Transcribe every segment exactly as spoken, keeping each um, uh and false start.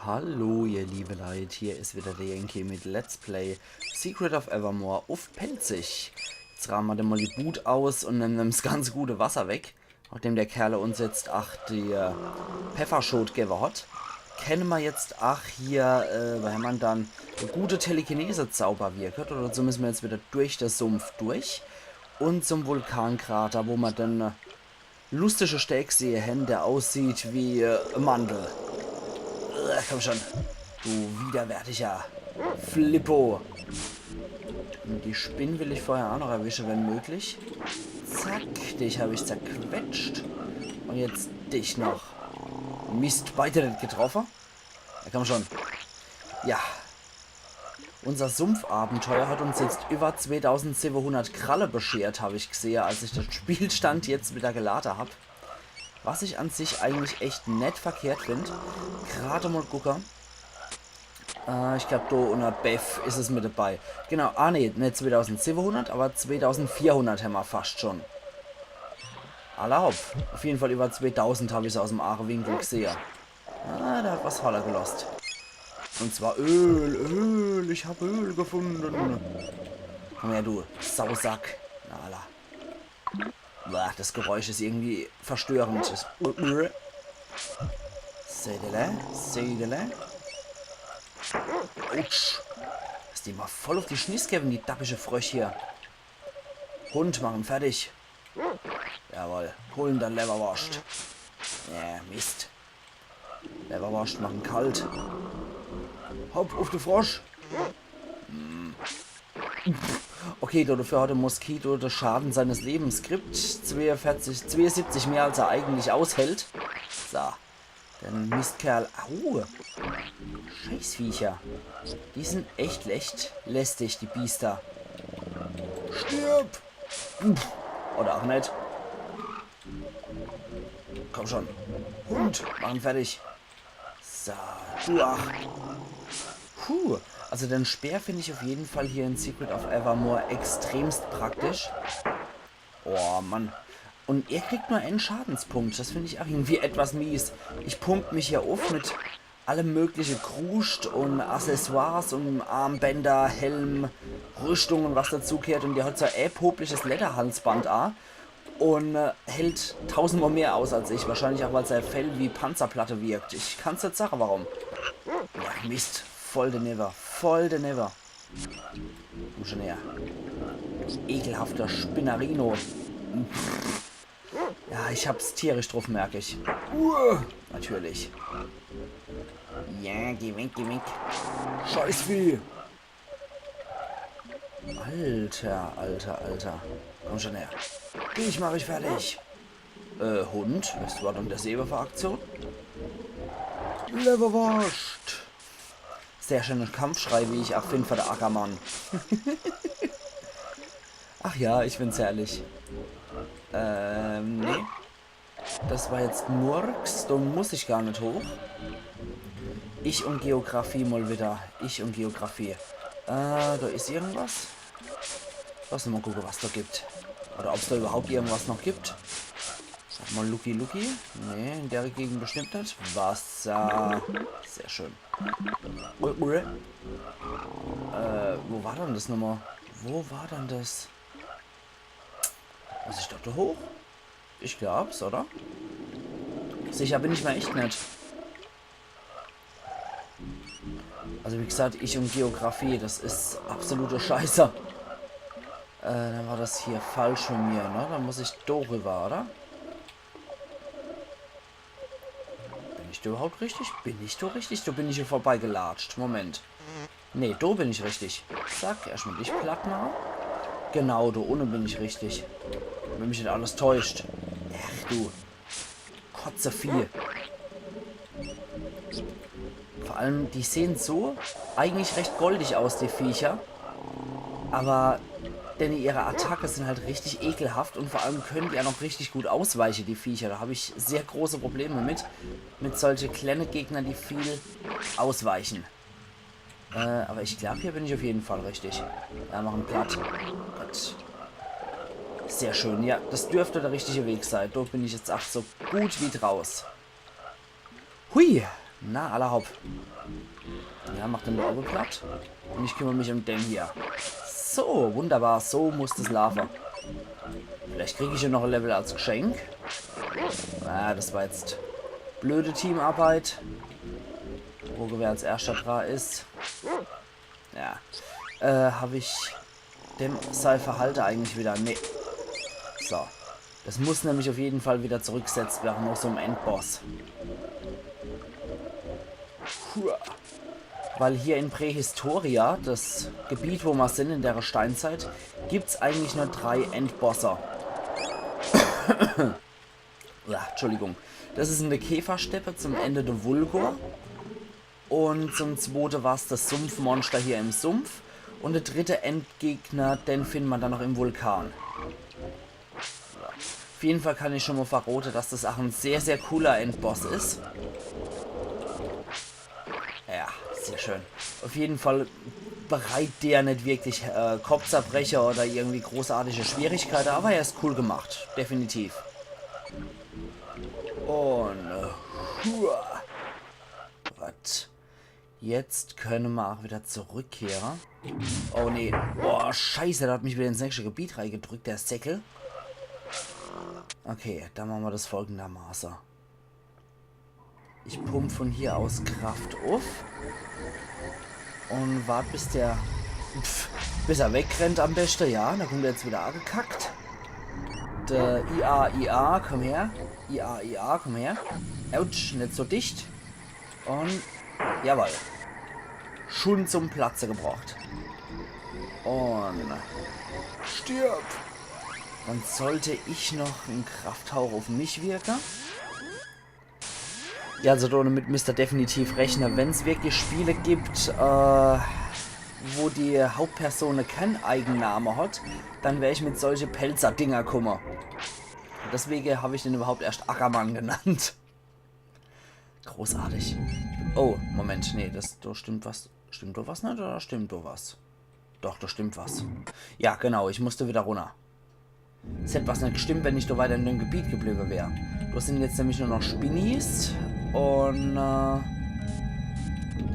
Hallo, ihr liebe Leit, hier is wieder der Yankee mit Let's Play Secret of Evermore uff Pälzisch. Jetzt raame mer dem mol die Bud aus un nemme dem s ganze gute Wasser weg, nachdem der Kerl uns jetzt ach die äh, Pefferschot gewwe hat. Kenne mer jetzt ach hier, äh, wo hämmer dann, e gute Telekinese-Zauber wirke, oder so misse mer jetzt wieder durch de Sumpf durch un zum Vulkankrater, wo mer dann äh, lustige Steg sehe hen, der aussieht wie äh, e Mandel. Äh, komm schon, du widerwärtiger Flippo. Un die Spinn will ich vorher ach noch erwische, wenn möglich. Zack, dich hab ich zerquetscht. Un jetzt dich noch. Mist, beide net getroffe. Ja, komm schon. Ja. Unser Sumpfabenteuer hat uns jetzt über zweitausendsiwwehunnert Kralle beschert, hab ich gesehe, als ich de Spielstand jetzt wieder gelade hab. Was ich an sich eigentlich echt net verkehrt find. Grad mol gucke. Äh, ich glaab, do unner Bev is es mit dabei. Genau, ah nee, net zweitausendsiwwehunnert, awwer zweitausendvierhunnert hämmer fascht schon. Alla hopp. Uff jeden Fall über zweitausend hab ich's aus em Aachewinkel gesehe. Ah, der hat was falle gelosst. Un zwar Öl, Öl, ich hab Öl gefunde. Komm her, du Sausack. Na, alla. Boah, das Geräusch is irgendwie verstörend. Das Seidele, Seidele. Autsch. Dass die mol voll uff die Schniss gewwe, die dappische Frösch hier. Hund, mach en fertig. Jawohl, hol en dann Lewwerworscht. Ja, Mist. Lewwerworscht, mach en kalt. Hopp, uff de Frosch. Hm. Okay, do, dafür hat de Moskito de Schade seines Lebens gekriegt. Zweiundvierzig, zweiundsiebzig mehr, als er eigentlich aushält. So. Den Mistkerl. Au. Scheißviecher. Die sin echt, echt lästig, die Biester. Stirb! Uff. Oder ach net. Komm schon. Hund, mach en fertig. So, du ach. Puh, also den Speer find ich uff jeden Fall hier in Secret of Evermore extremst praktisch. Oh Mann. Un er kriegt nur en Schadenspunkt. Das find ich ach irgendwie etwas mies. Ich pump mich hier uff mit alle mögliche Kruscht un Accessoires un Armbänder, Helm, Rüschtung un was dazugehört. Un der hat so e popliches Lederhalsband a un äh, hält tausendmol mehr aus als ich. Wahrscheinlich ach, weil sei Fell wie Panzerplatte wirkt. Ich kann's net sage, warum. Ja, Mist. Voll denewwe. Voll denewwe. Komm schon her. Ekelhafter Spinnerino. Ja, ich hab's tierisch druff, merk ich. Uah, natürlich. Ja, geh weg, geh weg. Scheißvieh. Alter, alter, alter. Komm schon her. Dich mach ich fertig. Äh, Hund, was war dann das ewe für Aktion? Lewwerworscht. Sehr schöner Kampfschrei, wie ich ach find, für de Ackermann. Ach ja, ich find's herrlich. Ähm, nee. Das war jetzt Murks, do muss ich gar net hoch. Ich un Geografie mol wieder. Ich un Geografie. Äh, do is irgendwas. Lass uns mol gucke, was do gibt. Oder ob's do überhaupt irgendwas noch gibt. Sag mol, Lucky Lucky. Nee, in der Gegend bestimmt net. Wasser. Sehr schön. Ui, ui. Äh, wo war dann das nochmol? Wo war dann das? Muss ich doch do hoch? Ich glaub's, oder? Sicher bin ich mer echt net. Also wie gesagt, ich un Geografie, das is absolute Scheiße. Äh, dann war das hier falsch von mir, ne? Dann muss ich do rüber, oder? Bin ich do überhaupt richtig? Bin ich do richtig? Do bin ich hier vorbeigelatscht. Moment. Nee, do bin ich richtig. Zack, erstmal dich platt mache. Genau, do unne bin ich richtig. Wenn mich net alles täuscht. Ach du. Kotzevieh. Vor allem, die sehen so eigentlich recht goldig aus, die Viecher. Aber denn ihre Attacke sind halt richtig ekelhaft und vor allem können die ja noch richtig gut ausweiche, die Viecher. Da hab ich sehr große Probleme mit, mit solche kleine Gegner, die viel ausweichen. Äh, aber ich glaub, hier bin ich auf jeden Fall richtig. Ja, machen platt. Gut. Sehr schön, ja, das dürfte der richtige Weg sein. Dort bin ich jetzt ach so gut wie draus. Hui, Na, alla hopp. Ja, mach den do owwe platt. Un ich kümmer mich um den hier. So, wunderbar, so muss des laafe. Vielleicht krieg ich jo noch e Level als Geschenk. Ah, des war jetzt blöde Teamarbeit. Gucke, wer als erschter dra is. Ja. Äh, hab ich dem sei Verhalte eigentlich wieder? Nee. So. Des muss nämlich uff jeden Fall wieder zurückgesetzt werre, noch so em Endboss. Hua. Weil hier in Prähistoria, des Gebiet, wo mer sin, in de Steinzeit, gibt's eigentlich nur drei Endbosse. Ja, Entschuldigung. Des is in de Käfersteppe, zum ääne de Vulgor. Un zum zwote war's des Sumpfmonster hier im Sumpf. Un de dritte Endgegner, den findt mer dann noch im Vulkan. Uff jeden Fall kann ich schun mol verrote, dass des ach en sehr, sehr cooler Endboss is. Ja, sehr schön. Uff jeden Fall bereit der net wirklich, äh, Kopfzerbrecher oder irgendwie großartige Schwierigkeite, awwer er is cool gemacht, definitiv. Un, äh, hua. Wat? Jetzt könne mer ach wieder zurückkehre. Oh nee. Boah, Scheiße, der hat mich wieder ins nächste Gebiet reigedrückt, der Säckel. Okay, dann mache mer des folgendermaße. Ich pump von hier aus Kraft uff. Un wart, bis der, pf, bis er wegrennt am beschte, ja. Do kummt er jetzt wieder agekackt. Der I A, I A, komm her. I A, I A, komm her. Autsch, net so dicht. Un, jawoll. Schun zum Platze gebracht. Un stirb. Dann sollt ich noch en Krafthauch uff mich wirke. Ja, also domit müsst er definitiv rechne. Wenn's wirklich Spiele gibt, äh, wo die Hauptpersone kän Eigenname hat, dann wer ich mit solche Pälzer-Dinger kumme. Deswege hab ich den überhaupt erscht Ackermann genannt. Großartig. Oh, Moment, nee, des, do stimmt was. Stimmt do was net oder stimmt do was? Doch, do stimmt was. Ja, genau, ich musst wieder runner. Es hätt was net gestimmt, wenn ich do weiter in dem Gebiet gebliebe wär. Do sin jetzt nämlich nur noch Spinnis. Un, äh,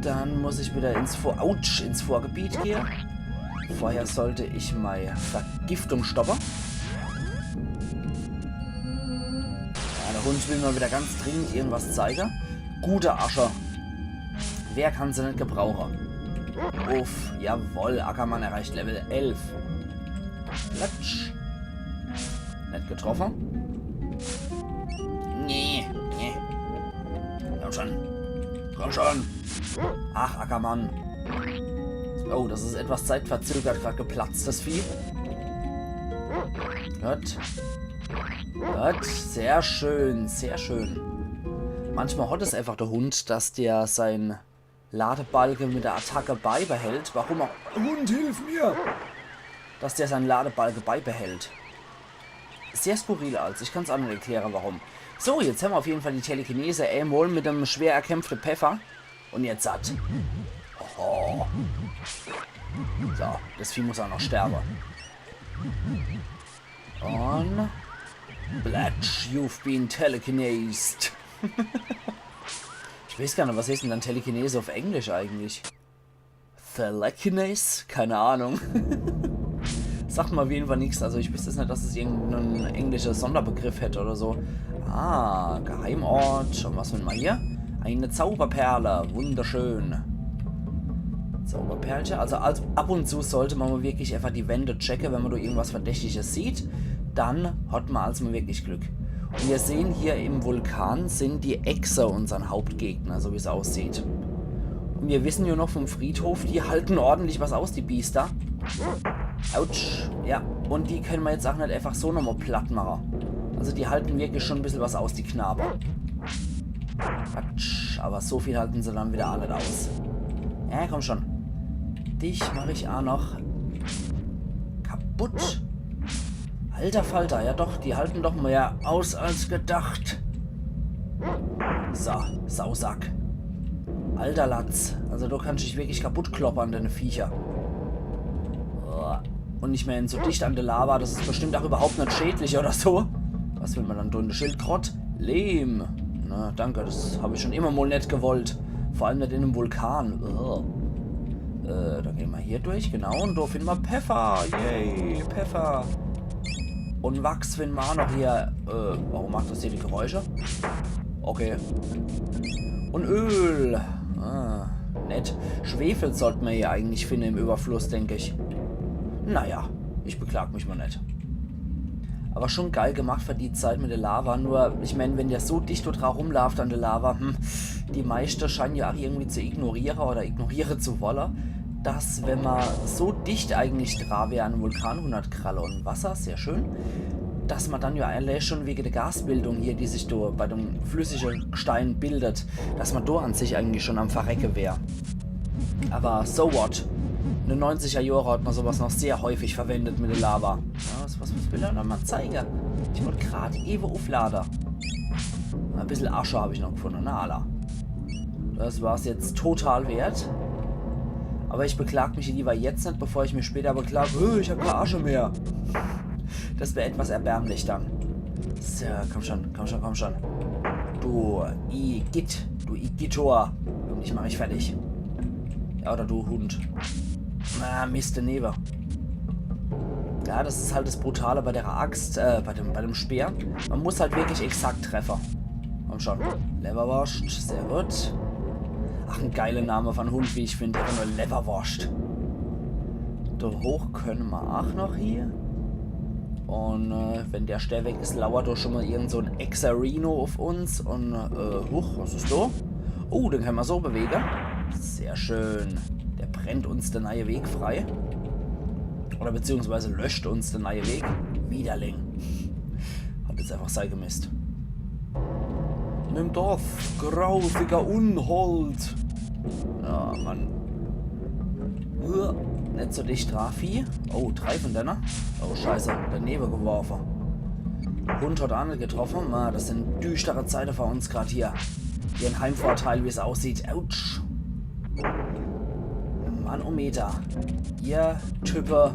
dann muss ich wieder ins Vor-, autsch, ins Vorgebiet gehe. Vorher sollt ich mei Vergiftung stoppe. Ja, de Hund will mer wieder ganz dringend irgendwas zeige. Gute Asche. Wer kann se net gebrauche? Uff, jawoll, Ackermann erreicht Level elf. Platsch. Net getroffe. Nee, nee. Komm schun. Komm schun. Ach, Ackermann. Oh, des is etwas zeitverzögert grad geplatzt, des Vieh. Gut. Gut. Sehr schön, sehr schön. Manchmal hat es einfach de Hund, dass der sein Ladebalke mit der Attacke beibehält. Warum auch? Hund, hilf mir! Dass der sein Ladebalke beibehält. Sehr skurril als. Ich kann's ach net erkläre, warum. So, jetzt hämmer uff jeden Fall die Telekinese emol mit dem schwer erkämpfte Peffer. Un jetzt satt. Oho. So, des Vieh muss ach noch sterbe. Un Blatsch, you've been telekinesed. Ich weeß gar net, was heeßt denn dann Telekinese uff Englisch eigentlich? Telekinese? Keine Ahnung. Sagt mer uff jeden Fall nix. Also ich wüsst jetzt net, dass es irgendein englischer Sonderbegriff hätt oder so. Ah, Geheimort. Un was finne mer hier? Eine Zauberperle. Wunderschön. Zauberperlche. Also, also ab un zu sollt mer mol wirklich einfach die Wände checke, wenn mer do irgendwas Verdächtiges sieht. Dann hat mer als mol wirklich Glück. Un mir sehn, hier im Vulkan sin die Echse unsern Hauptgegner, so wie's aussieht. Un mir wissen jo noch vum Friedhof, die halten ordentlich was aus, die Biester. Autsch. Ja, un die kenne mer jetzt ach net einfach so nochmol platt mache. Also die halten wirklich schun bissel was aus, die Knabe. Quatsch, awwer so viel halten se dann wieder ach net aus. Ja, komm schun. Dich mach ich ach noch kaputt. Alter Falter, ja doch, die halten doch mehr aus als gedacht. So, Sausack. Alter Latz, also do kannsch dich wirklich kaputt kloppe an dene Viecher. Uah. Un ich mään, so dicht an de Lava, des is bestimmt ach überhaupt net schädlich oder so. Was will mer dann do in de Schildkrott? Lehm. Na, danke, das hab ich schon immer mal net gewollt. Vor allem net in einem Vulkan. Ugh. Äh, dann gehn mer hier durch, genau. Und do finden mer Peffer. Yay, Peffer. Und Wachs finden mer auch noch hier. Äh, warum macht das hier die Geräusche? Okay. Und Öl. Ah, nett. Schwefel sollt mer hier eigentlich finden im Überfluss, denk ich. Naja, ich beklag mich mal net. Aber schon geil gemacht für die Zeit mit der Lava. Nur, ich mein, wenn der so dicht dort dra rumlaaft an der Lava, hm, die meiste scheinen ja auch irgendwie zu ignorieren oder ignorieren zu wollen, dass, wenn mer so dicht eigentlich dra wär an dem Vulkan, hundert Kralle und Wasser, sehr schön, dass mer dann ja allein schon wegen der Gasbildung hier, die sich da bei dem flüssigen Gestein bildet, dass mer da an sich eigentlich schon am Verrecke wär. Aber so what? In den neunziger Jahren hat mer sowas noch sehr häufig verwendet mit der Lava. Ja, was, was, was will er noch mal zeigen? Ich wollt grad ewe uflade. Ein bisschen Asche hab ich noch gefunden, na alla. Das war's jetzt total wert. Aber ich beklag mich lieber jetzt net, bevor ich mich später beklag, "Äh, ich hab keine Asche mehr." Das wär etwas erbärmlich dann. So, komm schon, komm schon, komm schon. Du Igitt, du Igitor. Und ich mach mich fertig. Ja, oder du Hund. Ah, Mist, daneben. Ja, das ist halt das Brutale bei der Axt, äh, bei dem, bei dem Speer. Man muss halt wirklich exakt treffen. Komm schon. Leberwurst, sehr gut. Ach, ein geiler Name von Hund, wie ich finde. Einfach nur Leberwurst. Da hoch können wir auch noch hier. Und äh, wenn der Stern weg ist, lauert doch schon mal irgend so ein Exarino auf uns. Und äh, huch, was ist da? Oh, den können wir so bewegen. Sehr schön. Der brennt uns den neuen Weg frei. Oder beziehungsweise löscht uns den neuen Weg. Widerling. Hat jetzt einfach sei gemisst. Nimm das, grausiger Unhold. Ja, Mann. Uah, net so dicht dra, Vieh. Oh, drei von denen. Oh, scheiße, daneben geworfen. Hund hat auch net getroffen. Ma, das sind düstere Zeiten für uns grad hier. Hier in Heimvorteil, wie es aussieht. Autsch. Manometer. Ihr Typen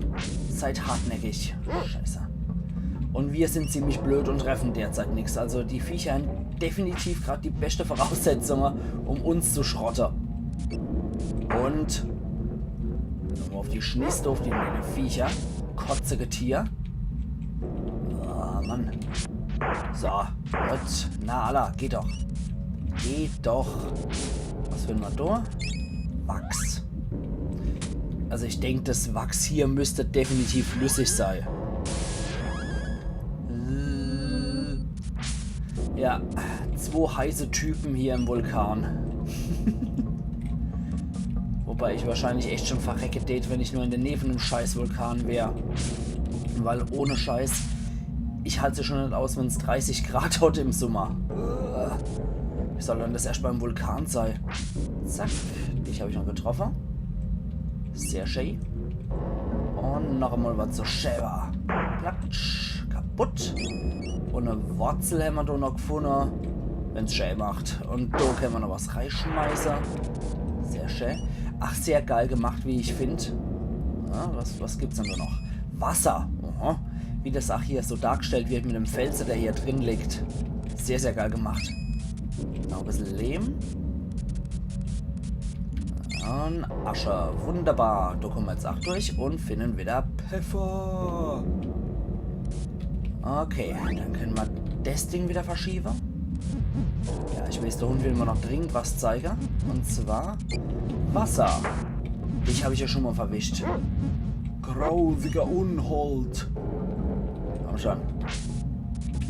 seid hartnäckig. Scheiße. Und wir sind ziemlich blöd und treffen derzeit nix. Also die Viecher haben definitiv grad die beste Voraussetzungen, um uns zu schrotten. Und nochmal auf die Schniste, auf die Viecher. Kotzige Tier. Ah, Mann. So, gut. Na, alla, geht doch. Geht doch. Was will man da? Wachs. Also ich denk, das Wachs hier müsste definitiv flüssig sein. Äh, ja, zwei heiße Typen hier im Vulkan. Wobei ich wahrscheinlich echt schon verrecke tät, wenn ich nur in der Nähe von dem scheiß Vulkan wär. Weil ohne Scheiß, ich halt's ja schon net aus, wenn's dreißig Grad hat im Sommer. Wie soll dann das erst beim Vulkan sein? Zack, dich hab ich noch getroffen. Sehr schön. Und noch einmal was zur Sheva. Platsch, kaputt. Und eine Wurzel haben wir da noch gefunden. Wenn's schön macht. Und da können wir noch was reinschmeißen. Sehr schön. Ach, sehr geil gemacht, wie ich find. Ja, was, was gibt's denn da noch? Wasser. Aha. Wie das auch hier so dargestellt wird mit dem Fels, der hier drin liegt. Sehr, sehr geil gemacht. Noch ein bisschen Lehm. Und Asche. Wunderbar. Da kommen wir jetzt auch durch und finden wieder Peffer. Okay, dann können wir das Ding wieder verschieben. Ja, ich weiß, der Hund will mir noch dringend was zeigen. Und zwar Wasser. Dich hab ich ja schon mal verwischt. Grausiger Unhold. Komm schon.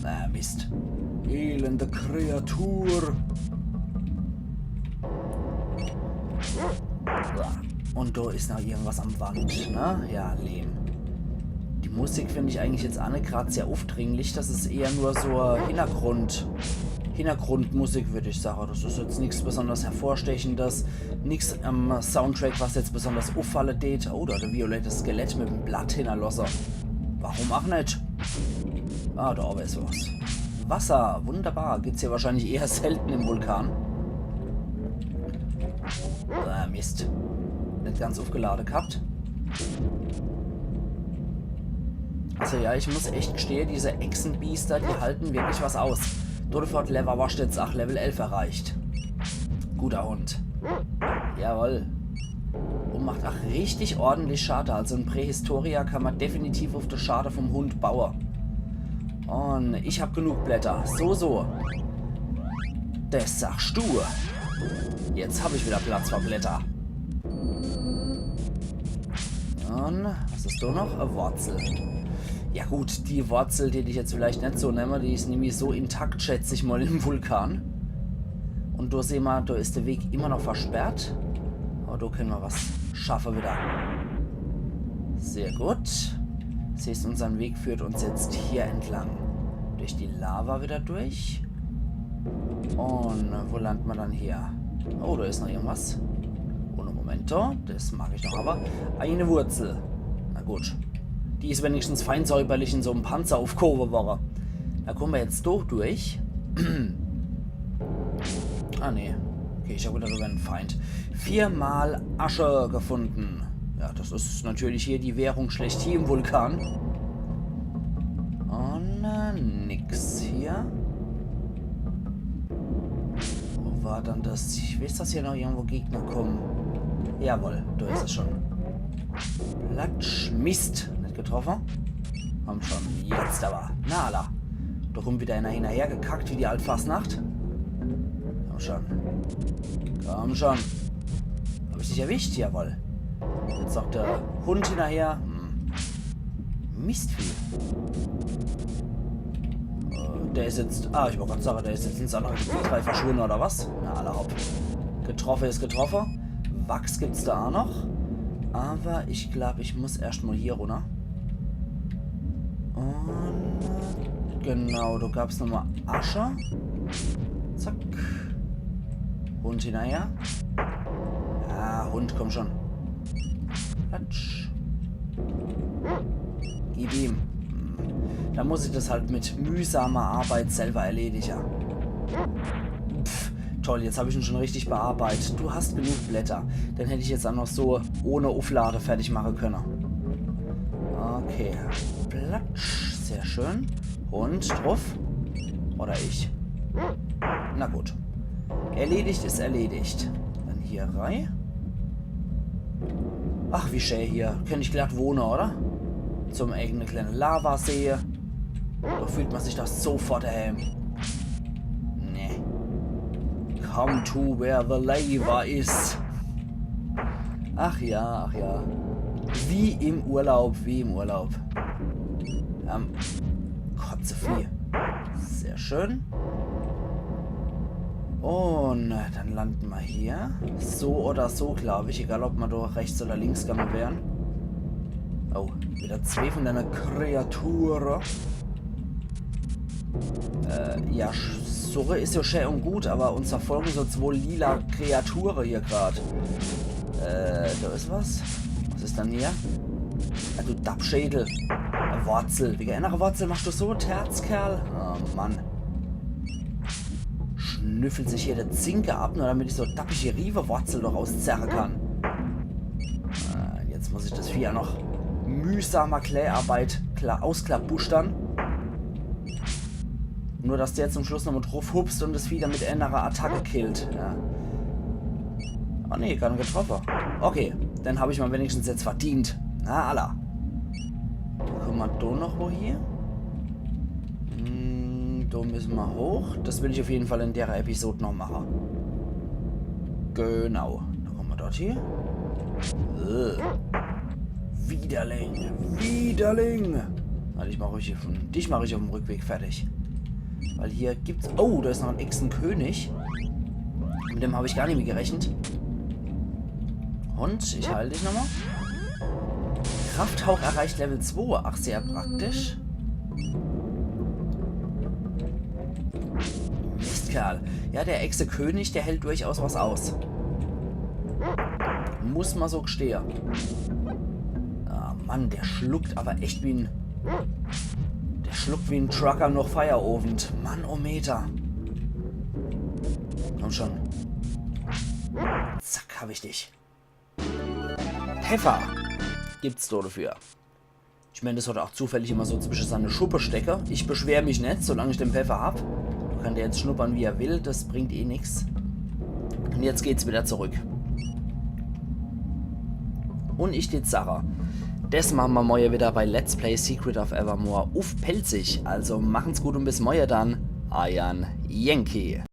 Na, Mist. Elende Kreatur. Und da ist noch irgendwas am Wand, ne? Ja, Lehm. Die Musik finde ich eigentlich jetzt auch nicht grad sehr aufdringlich. Das ist eher nur so Hintergrund, Hintergrundmusik, würde ich sagen. Das ist jetzt nichts besonders hervorstechendes, nichts am Soundtrack, was jetzt besonders auffallen tät. Oh, da hat ein violettes Skelett mit dem Blatt hinterlassen. Warum auch nicht? Ah, da oben ist was. Wasser, wunderbar. Gibt's hier wahrscheinlich eher selten im Vulkan. Ah, Mist. Nicht ganz aufgeladen gehabt. Also ja, ich muss echt gestehen, diese Echsenbiester, die halten wirklich was aus. Rutherford Leverwurst jetzt ach Level elf erreicht. Guter Hund. Jawohl. Und macht ach richtig ordentlich Schade. Also en Prähistorier kann ma definitiv uff de Schade vom Hund baue. Und ich hab genug Blätter. So, so. Des sagst du. Jetzt hab ich wieder Platz für Blätter. Und was is do noch? E Wurzel. Ja gut, die Wurzel, die ich jetzt vielleicht net so nemme, die is nämlich so intakt, schätz ich mal, im Vulkan. Und do seh ma, do is de Weg immer noch versperrt. Aber do könne ma was schaffe wieder. Sehr gut. Des heißt, unsern Weg führt uns jetzt hier entlang. Durch die Lava wieder durch. Und wo landet ma dann hier? Oh, do is noch irgendwas. Uno momento, des mag ich noch, aber eine Wurzel. Na gut. Die is wenigstens fein säuberlich in so'm Panzer uffgehowe worre. Do komme ma jetzt do durch. Ah, nee. Okay, ich hab gedacht, do wär en Feind. Viermal Asche gefunden. Ja, des is natürlich hier die Währung schlechthin im Vulkan. Und äh, nix hier. Wo war dann des? Ich weiß, dass hier noch irgendwo Gegner kommen. Jawohl, do is es schon. Platsch, Mist. Net getroffe. Komm schon, jetzt aber. Na, alla. Do kommt wieder einer hinnerher gekackt wie die Altfastnacht. Komm schon. Komm schon. Hab ich dich erwischt? Jawohl. Jetzt noch de Hund hinnerher. Hm. Mistvieh. Äh, der is jetzt... Ah, ich wollt grad sage, der is jetzt ins andere Gebiet rei verschwunde, oder was? Na, alla hopp. Getroffe is getroffe. Wachs gibt's do ach noch. Aber ich glaub, ich muss erscht mal hier runner. Und genau, do gab's nochmal Asche. Zack. Hund hinnerher. Ja, Hund, komm schon. Platsch. Gib ihm. Hm. Do muss ich des halt mit mühsamer Arbeit selber erledige. Pff, toll, jetzt hab ich en schon richtig bearbeitet. Du hast genug Blätter. Den hätt ich jetzt ach noch so ohne Ufflade fertig mache könne. Okay. Platsch. Sehr schön. Und druff. Oder ich. Na gut. Erledigt is erledigt. Dann hier rei. Ach, wie schä hier. Könnt ich glatt wohne, oder? Zum eigene kleine Lavasee. Do fühlt ma sich doch sofort daheim. Nee. Come to where the lava is. Ach ja, ach ja. Wie im Urlaub, wie im Urlaub. Ähm, Kotzevieh. Sehr schön. Und dann lande ma hier. So oder so, glaub ich. Egal, ob ma do rechts oder links gange wären. Oh, wieder zwee von dene Kreature. Äh, ja, sch- Suche is ja schä und gut, aber uns verfolgen so zwee lila Kreature hier grad. Äh, do is was. Was is dann hier? Ah, du Dappschädel. Wurzel. Wege enner Wurzel machst du so Terz, Kerl? Oh, Mann. Schnüffelt sich hier de Zinke ab, nur damit ich so dappige Riewewurzel do rauszerre kann. Äh, jetzt muss ich des Vieh ja noch mühsamer Kläärbeit kla- ausklabustern. Nur, dass der zum Schluss nochmal druff hupst und des Vieh dann mit enner Attacke killt. Ja. Oh nee, gar net getroffe. Okay, dann hab ich ma wenigstens jetzt verdient. Na, alla. Guck ma do noch wo hier. Hm, do müsse ma hoch. Des will ich auf jeden Fall in der Episode noch mache. Genau. Dann komme ma dort hier. Äh. Widerling. Widerling. Weil ich mach euch hier von, dich mach ich auf dem Rückweg fertig. Weil hier gibt's... Oh, da is noch en Echsenkönig. Mit dem hab ich gar net mehr gerechnet. Und ich heil dich nochmal. Krafthauch erreicht Level zwei. Ach, sehr praktisch. Mistkerl. Ja, der Echsekönig, der hält durchaus was aus. Muss ma so gestehe. Ah, Mann, der schluckt aber echt wie en... Der schluckt wie en Trucker noch Feierowend. Mann, oh Meter. Komm schon. Zack, hab ich dich. Peffer gibt's do dafür. Ich mein, des hat er auch zufällig immer so zwische seine Schuppe stecke. Ich beschwer mich net, solang ich den Peffer hab. Du Kann der jetzt schnuppern, wie er will, das bringt eh nix. Und jetzt geht's wieder zurück. Und ich tät sache, das mache mer morje wieder bei Let's Play Secret of Evermore uff Pälzisch. Also machen's gut und bis morje dann. Eiern Yankee.